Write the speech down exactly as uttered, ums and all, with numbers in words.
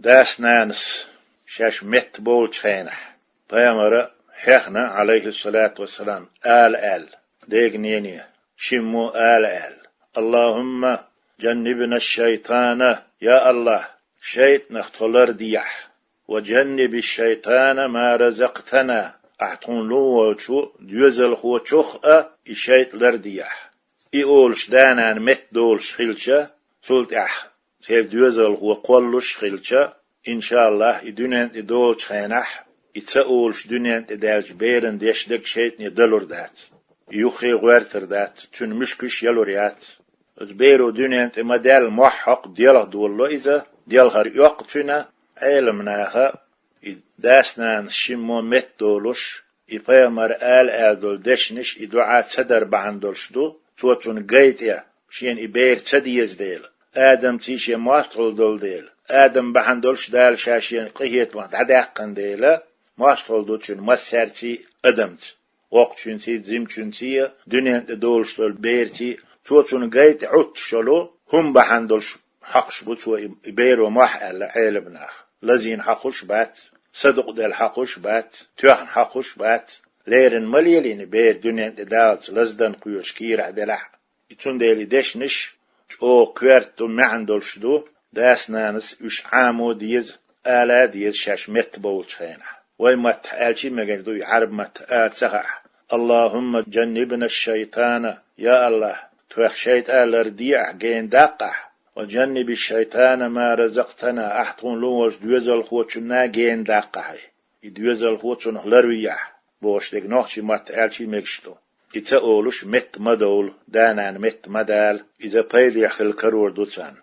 дас-нанас шаьш метта болчу хенахь, пайхамара хьехна, Ӏалайхиссалату вассалам, ала аьлла, дега-нене, шиммо ала аьлла: «Аллахумма джаннибна шайтана, я Аллах, шайтӀанах тхо лардехьа, ва джанниби шайтана ма разактана, ахь тхуна лун волчу доьзалхочух а и шайтӀа лардехьа». И олуш да-нана метта долуш хилча, цул тӀаьхьа церан доьзалхо кхоллуш хилча, иншааллахь, и дуьнен тӀе долчу хенахь, и ца олуш дуьнен тӀе даьлча беран деш дерг шайтӀане далур дац. Юххе гӀоьртар дац, цуьнан муьшкаш ялур яц. Оцу беро дуьнен тӀе ма-даьлла мохь хьокху, делха долало иза, делхар оьккху цуьнан, Ӏеламнаха, и дас-нанас шиммо метта долуш, и пайхамар ала аьлла долу дешнаш, и дуӀа ца дар бахьана долуш ду, цо цунна гай тӀе, шена и бер ца деза дела, адамций шен мостагӀалла долу дела, адам бахьана долуш Дала ша шена къинхетамах дӀадаьккхина дела, мостагӀалла ду цуьнан массаьрций адамца, воккхачуьнций, жимачуьнций, дуьнен тӀе долуш долу берций, цо цунна гай тӀе Ӏуттуш йолу хӀума бахьана долуш хьокхуш бу цо и, и беро мохь аьлла Ӏеламнаха. Лазийна хьокхуш а бац, садукъаделла хьокхуш а бац, тоьхна хьокхуш а бац, леррина ма лелийна бер дуьнен тӀе даллалц, лаздан кхоьруш кийрахь делахь а. И цундела и дешнаш чӀогӀа коьрта ду, маьӀна долуш ду, дас-нанас уьш Ӏамо деза, ала а деза шаьш метта болчу хенахь. Вай маттахь аьлчий мегар ду, и Ӏаьрба маттахь ала ца хаахь: «Аллахумма джаннибна шайтана», я Аллах, тхох шайтӀа ларде ахь, гена даккха ахь, «ва джанниби шайтана ма разактана», ахь тхуна лун волчу доьзалхочунна гена даккха ахь, и доьзалхо цунах ларве ахь, бохуш дерг нохчийн маттахь аьлчий мегаш ду. И ца олуш метта ма довла, да-нана метта ма дала, иза пайдехь хила карор ду царна.